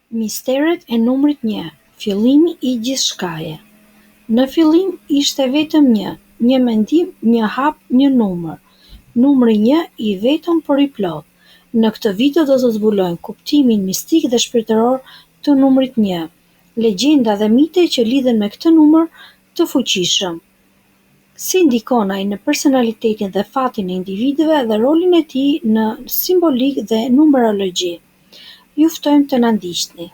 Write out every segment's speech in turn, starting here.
Misteret e numrit një, fillimi i gjithçkaje. Në fillim ishte vetëm një, një mendim, një hap, një numër. Numri një, i vetëm por i plotë. Në këtë video do të zbulojmë kuptimin mistik dhe shpirtëror të numrit një, legjenda dhe mite që lidhen me këtë numër të fuqishëm. Si ndikon ai në personalitetin dhe fatin e individëve dhe rolin e tij në simbolikë dhe numerologji? Ju ftojmë të na ndiqni.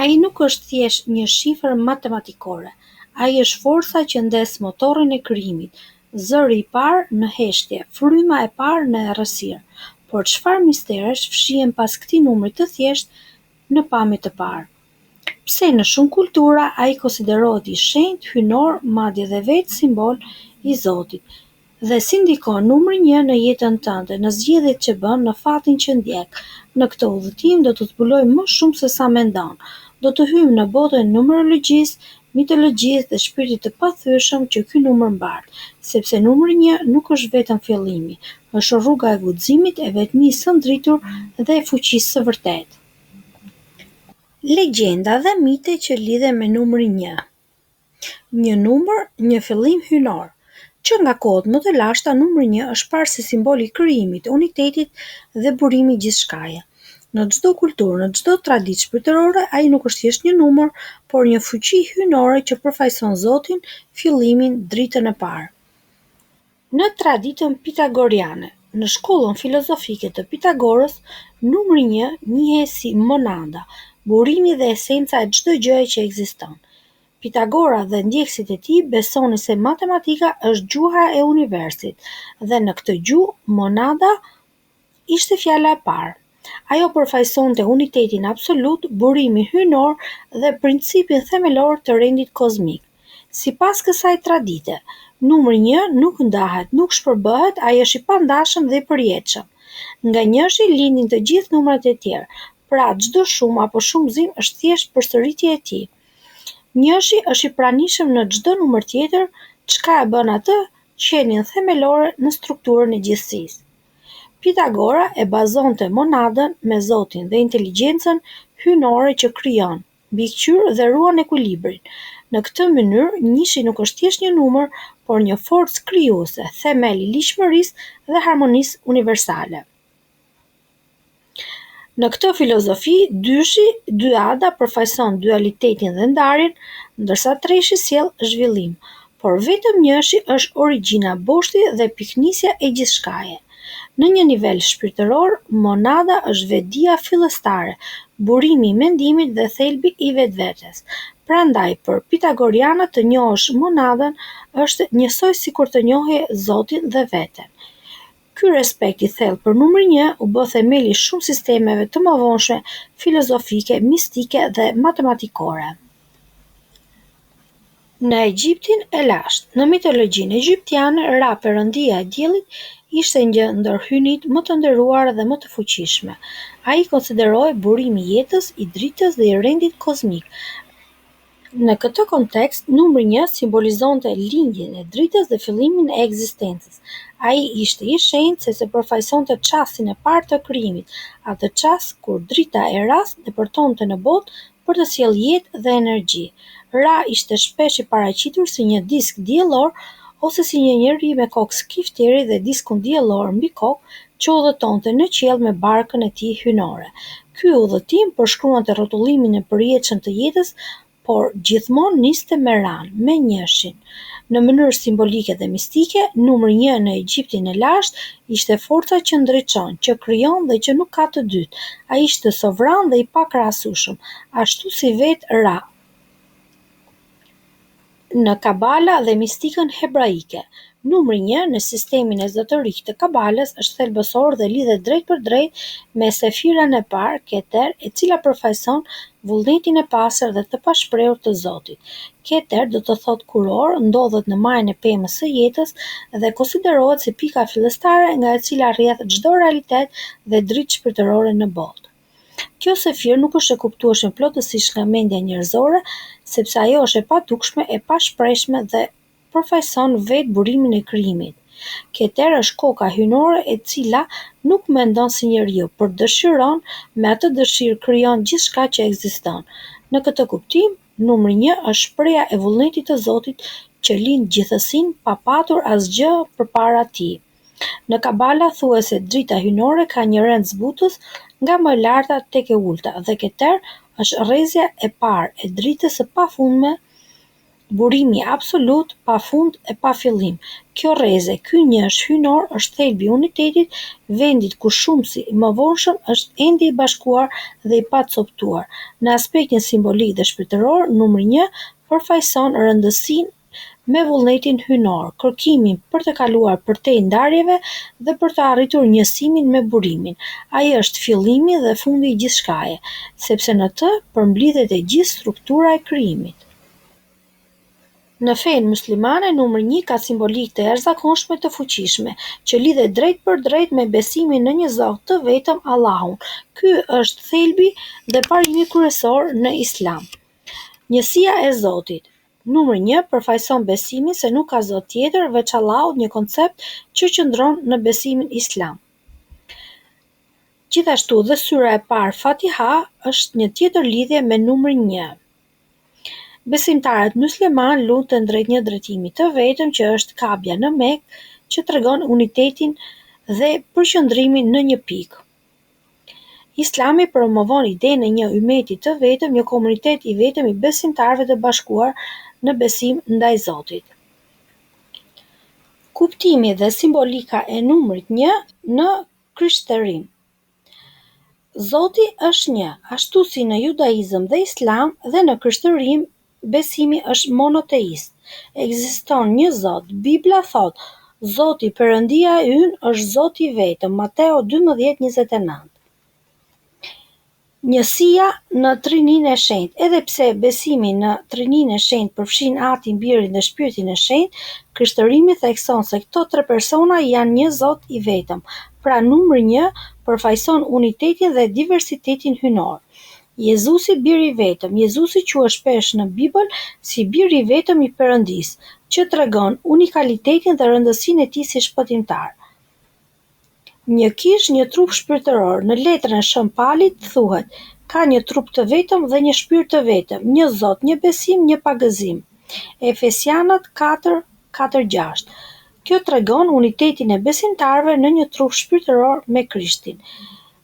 Ai nuk është thjesht një shifër matematikore. Ai është forca që ndez motorrin e krijimit, zëri i parë në heshtje, fryma e parë në errësirë. Por çfarë misteresh fshihen pas këtij numri të thjeshtë në pamje të parë? Pse në shumë kultura ai konsiderohet i shenjtë, hyjnor, madje dhe vetë simbol i Zotit? Dhe si ndikon numri një në jetën tënde, në zgjedhjet që bën, në fatin që ndjek? Në këtë udhëtim do të zbulojmë më shumë se sa mendon. Do të hyjmë në botën e numerologjisë, mitologjisë dhe shpirtit të pathyeshëm që ky numër mbart, sepse numri një nuk është vetëm fillimi, është rruga e guximit, e vetmisë së ndritur dhe e fuqisë së vërtetë. Legjenda dhe mite që lidhen me numrin një. Një numër, një fillim hyjnor. Që nga kohët më të lashta, numri një është parë si simbol i krijimit, unitetit dhe burimi i gjithçkaje. Në çdo kulturë, në çdo traditë shpirtërore, ai nuk është thjesht një numër, por një fuqi hyjnore që përfaqëson Zotin, fillimin, dritën e parë. Në traditën pitagoriane, në shkollën filozofike të Pitagorës, numri një njihej si monada, burimi dhe esenca e çdo gjëje që ekziston. Pitagora dhe ndjekësit e tij besonin se matematika është gjuha e universit dhe në këtë gjuhë, monada ishte fjala e parë. Ajo përfaqësonte unitetin absolut, burimin hyjnor dhe principin themelor të rendit kozmik. Sipas kësaj tradite, numri një nuk ndahet, nuk shpërbëhet, ai është i pandashëm dhe i përjetshëm. Nga njëshi lindin të gjithë numrat e tjerë, pra çdo shumë apo shumëzim është thjesht përsëritje e tij. Njëshi është i pranishëm në çdo numër tjetër, çka e bën atë qenien themelore në strukturën e gjithësisë. Pitagora e bazonte monadën me Zotin dhe inteligjencën hyjnore që krijon, mbikëqyr dhe ruan ekuilibrin. Në këtë mënyrë, njëshi nuk është thjesht një numër, por një forcë krijuese, themel i ligjshmërisë dhe harmonisë universale. Në këtë filozofi, dyshi, dyada përfaqëson dualitetin dhe ndarjen, ndërsa treshi sjell zhvillim. Por vetëm njëshi është origjina, boshti dhe pikënisja e gjithçkaje. Në një nivel shpirtëror, monada është vetëdija fillestare, burimi i mendimit dhe thelbi i vetvetes. Prandaj, për pitagorianët të njohësh monadën është njësoj sikur të njohje Zotin dhe veten. Ky respekt i thellë për numrin një u bë themeli i shumë sistemeve të mëvonshme filozofike, mistike dhe matematikore. Në Egjiptin e lashtë, në mitologjinë egjiptiane, Ra, perëndia e diellit, ishte një ndër hyjnitë më të nderuara dhe më të fuqishme. Ai konsiderohej burimi i jetës, i dritës dhe i rendit kozmik. Në këtë kontekst, numri një simbolizonte lindjen e dritës dhe fillimin e ekzistencës. Ai ishte i shenjtë sepse përfaqësonte çastin e parë të krijimit, atë çast kur drita e Rasë depërtonte në botë për të sjellë jetë dhe energji. Ra ishte shpesh i paraqitur si një disk diellor ose si një njeri me kokë skifteri dhe diskun diellor mbi kokë që udhëtonte në qiell me barkën e tij hyjnore. Ky udhëtim përshkruante rrotullimin e përjetshëm të jetës, por gjithmonë niste me Ranë, me njëshin. Në mënyrë simbolike dhe mistike, numri një në Egjiptin e lashtë ishte forca që ndriçon, që krijon dhe që nuk ka të dytë. Ai ishte sovran dhe i pakrahasueshëm, ashtu si vetë Ra. Në Kabala dhe mistikën hebraike, numri një në sistemin ezoterik të Kabalës është thelbësor dhe lidhet drejtpërdrejt me Sefiran e parë, Keter, e cila përfaqëson vullnetin e pastër dhe të pashprehur të Zotit. Keter do të thotë kurorë, ndodhet në majën e pemës së jetës dhe konsiderohet si pika fillestare nga e cila rrjedh çdo realitet dhe dritë shpirtërore në botë. Kjo sefirë nuk është e kuptueshme plotësisht nga mendja njerëzore, sepse ajo është e padukshme, e pashprehshme dhe përfaqëson vetë burimin e krijimit. Keter është koka hyjnore e cila nuk mendon si njeriu, por dëshiron, me atë dëshirë krijon gjithçka që ekziston. Në këtë kuptim, numri një është shprehja e vullnetit të Zotit që lind gjithësinë pa patur asgjë përpara tij. Në Kabala thuhet se drita hyjnore ka një rend zbutës nga më e larta tek e ulëta dhe Keter është rrezja e parë e dritës së pafundme, burimi absolut, pa fund e pa fillim. Kjo rreze, ky njësh hyjnor është thelbi i unitetit, vendit ku shumësi i mëvonshëm është ende i bashkuar dhe i pacopëtuar. Në aspektin simbolik dhe shpirtëror, numri një përfaqëson rëndësinë me vullnetin hyjnor, kërkimin për të kaluar përtej ndarjeve dhe për të arritur njësimin me burimin. Ai është fillimi dhe fundi i gjithçkaje, sepse në të përmblidhet e gjithë struktura e krijimit. Në fenë myslimane, numri një ka simbolikë të jashtëzakonshme të fuqishme, që lidhet drejtpërdrejt me besimin në një Zot të vetëm, Allahun. Ky është thelbi dhe parimi kryesor në Islam. Njësia e Zotit. Numri një përfaqëson besimin se nuk ka Zot tjetër veç Allahut, një koncept që qëndron në besimin islam. Gjithashtu dhe syra e parë Fatiha është një tjetër lidhje me numrin një. Besimtarët myslimanë luten drejt një drejtimi të vetëm që është Kabja në Mekë, që tregon unitetin dhe përqendrimin në një pikë. Islami promovon idenë e një ymeti të vetëm, një komunitet i vetëm i besimtarëve të bashkuar në besim ndaj Zotit. Kuptimi dhe simbolika e numrit një në krishterim. Zoti është një, ashtu si në judaizëm dhe islam dhe në krishterim besimi është monoteist. Ekziston një Zot. Bibla thotë, Zoti Perëndia ynë është Zot i vetëm. Mateo 12:29. Njësia në Trininë e Shenjtë. Edhe pse besimi në Trininë e Shenjtë përfshin Atin, Birin dhe Shpirtin e Shenjtë, krishtërimi thekson se këto tre persona janë një Zot i vetëm. Pra numri një përfaqëson unitetin dhe diversitetin hyjnor. Jezusi biri i vetëm. Jezusi quhet shpesh në Bibël si biri i vetëm i Perëndisë, që tregon unikalitetin dhe rëndësinë e tij si shpëtimtar. Një kishë, një trup shpirtëror. Në letrën e Shën Palit thuhet, Ka një trup të vetëm dhe një shpirt të vetëm, një Zot, një besim, një pagëzim. Efesianët 4, 4, 6. Kjo tregon unitetin e besimtarëve në një trup shpirtëror me Krishtin.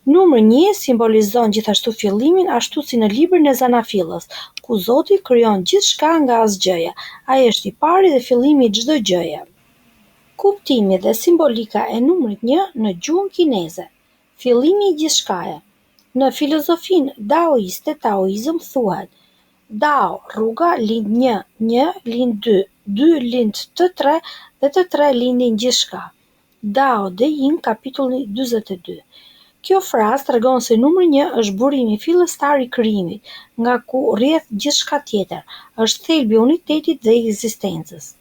Numri një simbolizon gjithashtu fillimin ashtu si në librin e Zanafillës, ku Zoti krijon gjithçka nga asgjëja. Ai është i pari dhe fillimi i çdo gjëje. Kuptimi dhe simbolika e numrit një në gjuhën kineze. Fillimi i gjithçkaje. Në filozofinë daoiste, taoizëm thuhet: Dao, rruga, lind një, një lind dy, dy lind të tre dhe të tre lindin gjithçka. Dao De Jing, kapitulli 42. Kjo frazë tregon se numri një është burimi fillestar i krijimit, nga ku rrjedh gjithçka tjetër, është thelbi i unitetit dhe i ekzistencës.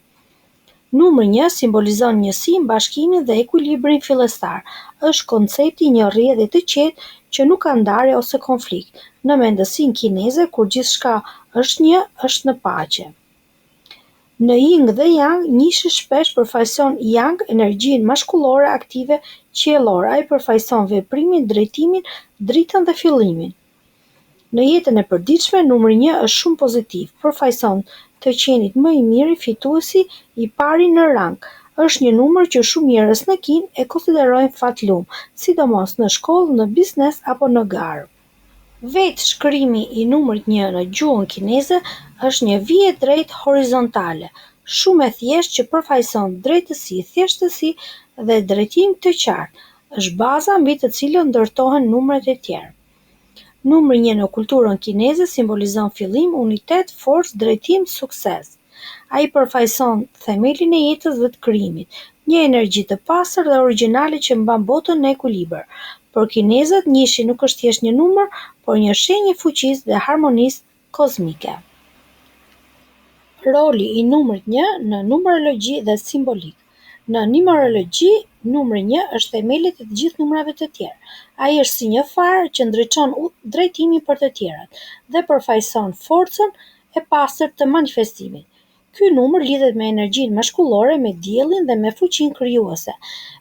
Numri një simbolizon njësinë, bashkimin dhe ekuilibrin fillestar. Është koncepti i një rrjedhje të qetë që nuk ka ndarje ose konflikt. Në mendësinë kineze, kur gjithçka është një, është në paqe. Në Yin dhe Yang, njëshi shpesh përfaqëson Yang, energjinë mashkullore aktive qiellore. Ai përfaqëson veprimin, drejtimin, dritën dhe fillimin. Në jetën e përditshme, numri një është shumë pozitiv, përfaqëson të qenit më i miri, fituesi, i pari në rang. Është një numër që shumë njerëz në Kinë e konsiderojnë fatlum, sidomos në shkollë, në biznes apo në garë. Vetë shkrimi i numrit një në gjuhën kineze është një vijë e drejtë horizontale, shumë e thjeshtë që përfaqëson drejtësi, thjeshtësi dhe drejtim të qartë. Është baza mbi të cilën ndërtohen numrat e tjerë. Numri një në kulturën kineze simbolizon fillim, unitet, forcë, drejtim, sukses. Ai përfaqëson themelin e jetës dhe të krijimit, një energji të pastër dhe origjinale që mban botën në ekuilibër. Për kinezët, njëshi nuk është thjesht një numër, por një shenjë e fuqisë dhe harmonisë kozmike. Roli i numrit një në numerologji dhe simbolikë. Në numerologji, numri një është themeli i të gjithë numrave të tjerë. Ai është si një farë që ndriçon drejtimin për të tjerët dhe përfaqëson forcën e pastër të manifestimit. Ky numër lidhet me energjinë mashkullore, me diellin dhe me fuqinë krijuese,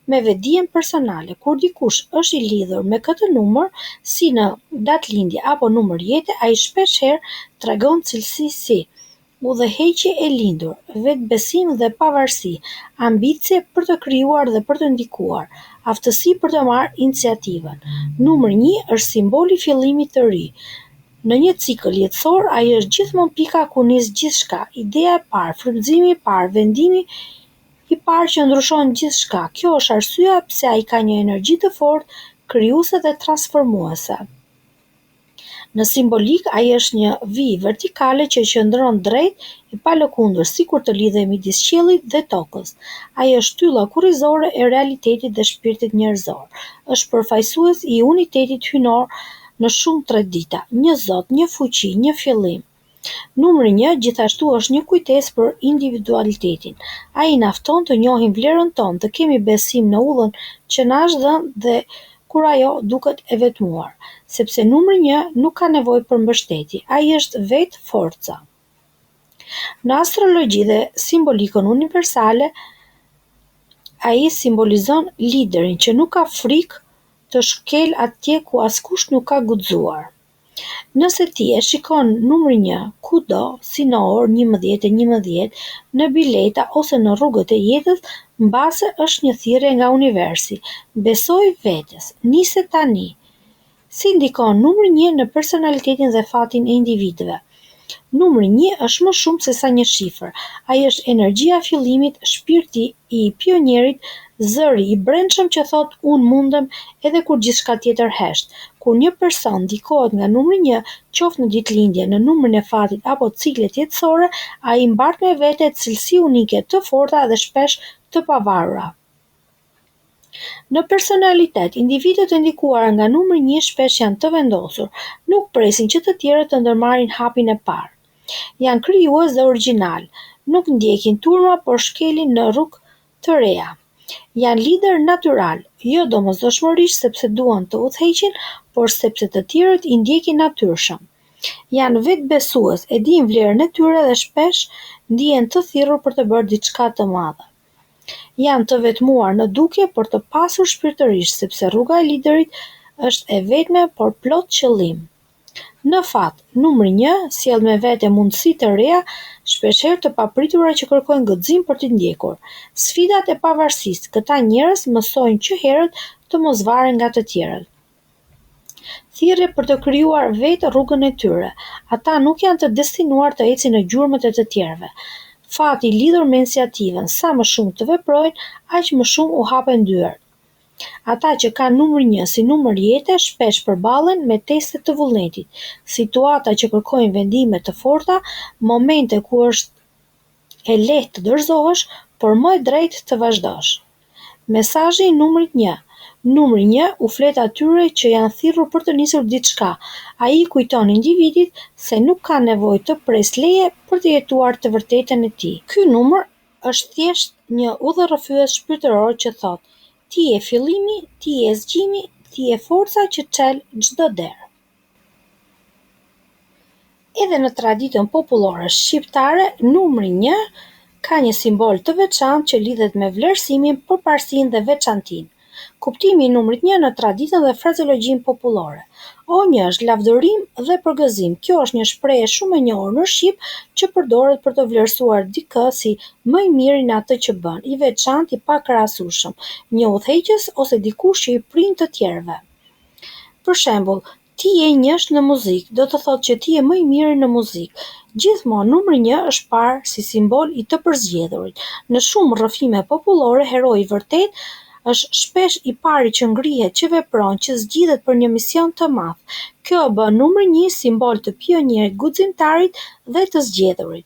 me vetëdijen personale. Kur dikush është i lidhur me këtë numër, si në datëlindje apo numër jete, ai shpeshherë tregon cilësi si udhëheqje e lindur, vetëbesim dhe pavarësi, ambicie për të krijuar dhe për të ndikuar, aftësi për të marrë iniciativën. Numri një është simboli i fillimit të ri. Në një cikël jetësor, ai është gjithmonë pika ku nis gjithçka, ideja e parë, frymëzimi i parë, vendimi i parë që ndryshon gjithçka. Kjo është arsyeja pse ai ka një energji të fortë krijuese dhe transformuese. Në simbolikë, ai është një vijë vertikale që qëndron drejt e palëkundur, sikur të lidhej midis qiellit dhe tokës. Ai është shtylla kurrizore e realitetit dhe shpirtit njerëzor. Është përfaqësues i unitetit hyjnor në shumë tradita, një zot, një fuqi, një fillim. Numri një gjithashtu është një kujtesë për individualitetin. Ai na fton të njohim vlerën tonë, të kemi besim në udhën që na është dhënë dhe kur ajo duket e vetmuar. Sepse numri një nuk ka nevojë për mbështetje, ai është vetë forca. Në astrologji dhe simbolikën universale, ai simbolizon liderin që nuk ka frikë të shkelë atje ku askush nuk ka guxuar. Nëse ti e shikon numrin një kudo, si në orë 11:11, në bileta ose në rrugët e jetës, mbase është një thirrje nga universi. Besoji vetes, nise tani. Si ndikon numri një në personalitetin dhe fatin e individëve? Numri një është më shumë sesa një shifër. Ai është energjia e fillimit, shpirti i pionierit, zëri i brendshëm që thotë unë mundem edhe kur gjithçka tjetër hesht. Kur një person ndikohet nga numri një, qoftë në ditëlindje, në numrin e fatit apo ciklet jetësore, ai mbart me vete cilësi unike, të forta dhe shpesh të pavarura. Në personalitet, individët e ndikuar nga numri një shpesh janë të vendosur, nuk presin që të tjerët të ndërmarrin hapin e parë. Janë krijues dhe origjinalë, nuk ndjekin turma por shkelin në rrugë të reja. Janë liderë natyralë, jo domosdoshmërisht sepse duan të udhëheqin, por sepse të tjerët i ndjekin natyrshëm. Janë vetëbesues, e dinë vlerën e tyre dhe shpesh ndihen të thirrur për të bërë diçka të madhe. Janë të vetmuar në dukje, por të pasur shpirtërisht, sepse rruga e liderit është e vetme por plot qëllim. Në fat, numri një sjell me vete mundësi të reja, shpeshherë të papritura që kërkojnë guxim për t'i ndjekur. Sfidat e pavarësisë, këta njerëz mësojnë që herët të mos varen nga të tjerët. Thirrje për të krijuar vetë rrugën e tyre. Ata nuk janë të destinuar të ecin në gjurmët e të tjerëve. Fati i lidhur me iniciativën, sa më shumë të veprojnë, aq më shumë u hapen dyert. Ata që kanë numrin një si numër jete shpesh përballen me teste të vullnetit, situata që kërkojnë vendime të forta, momente ku është e lehtë të dorëzohesh, por më e drejtë të vazhdosh. Mesazhi i numrit një. Numri një u flet atyre që janë thirrur për të nisur diçka. Ai i kujton individit se nuk ka nevojë të presë leje për të jetuar të vërtetën e tij. Ky numër është thjesht një udhërrëfyes shpirtëror që thotë, ti je fillimi, ti je zgjimi, ti je forca që çel çdo derë. Edhe në traditën popullore shqiptare, numri një ka një simbol të veçantë që lidhet me vlerësimin, përparësinë dhe veçantinë. Kuptimi i numrit një në traditën dhe frazeologjinë popullore. O një është lavdërim dhe përgëzim. Kjo është një shprehje shumë e njohur në shqip që përdoret për të vlerësuar dikë si më i miri në atë që bën, i veçantë, i pakrahasueshëm, një udhëheqës ose dikush që i prin të tjerëve. Për shembull, Ti je njësh në muzikë, do të thotë që ti je më i miri në muzikë. Gjithmonë numri një është parë si simbol i të përzgjedhurit. Në shumë rrëfime popullore, heroi i vërtetë është shpesh i pari që ngrihet, që vepron, që zgjidhet për një mision të madh. Kjo e bën numrin një simbol të pionierit, guximtarit dhe të zgjedhurit.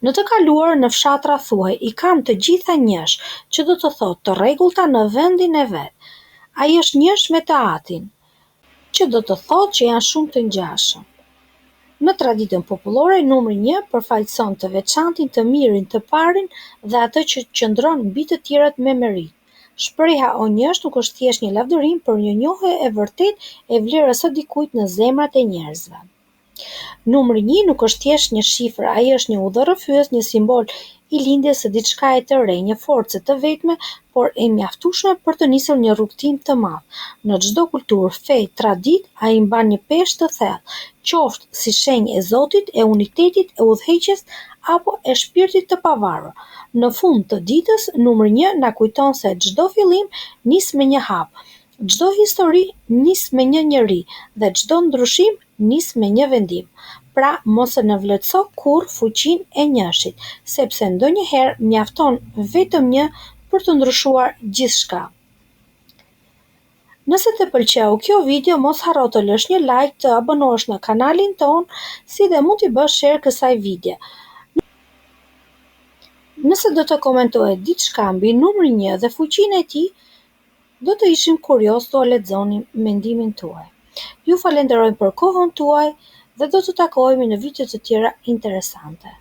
Në të kaluarën në fshatra thuhej i kam të gjitha njësh, që do të thotë të rregullta në vendin e vet. Ai është njësh me të atin, që do të thotë që janë shumë të ngjashëm. Në traditën popullore, numri një përfaqëson të veçantin, të mirin, të parin dhe atë që qëndron mbi të tjerët me meritë. Shprehja o njësh nuk është thjesht një lavdërim, por një njohje e vërtetë e vlerës së dikujt në zemrat e njerëzve. Numri një nuk është thjesht një shifër, ai është një udhërrëfyes, një simbol i lindjes së diçkaje të re, një force të vetme, por e mjaftueshme për të nisur një rrugëtim të madh. Në çdo kulturë, fe, traditë, ai mban një peshë të thellë, qoftë si shenjë e Zotit, e unitetit, e udhëheqjes apo e shpirtit të pavarur. Në fund të ditës, numri një na kujton se çdo fillim nis me një hap, çdo histori nis me një njeri dhe çdo ndryshim nis me një vendim. Pra, mos e nënvlerëso kurrë fuqinë e njëshit, sepse ndonjëherë mjafton vetëm një për të ndryshuar gjithçka. Nëse të pëlqeu kjo video, mos harro të lësh një like, të abonohesh në kanalin tonë, si dhe mund t'i bësh share kësaj video. Nëse do të komentoje diçka mbi numrin 1 dhe fuqinë e tij, do të ishim kurioz të lexonim mendimin tuaj. Ju falenderojmë për kohën tuaj dhe do të takohemi në video të tjera interesante.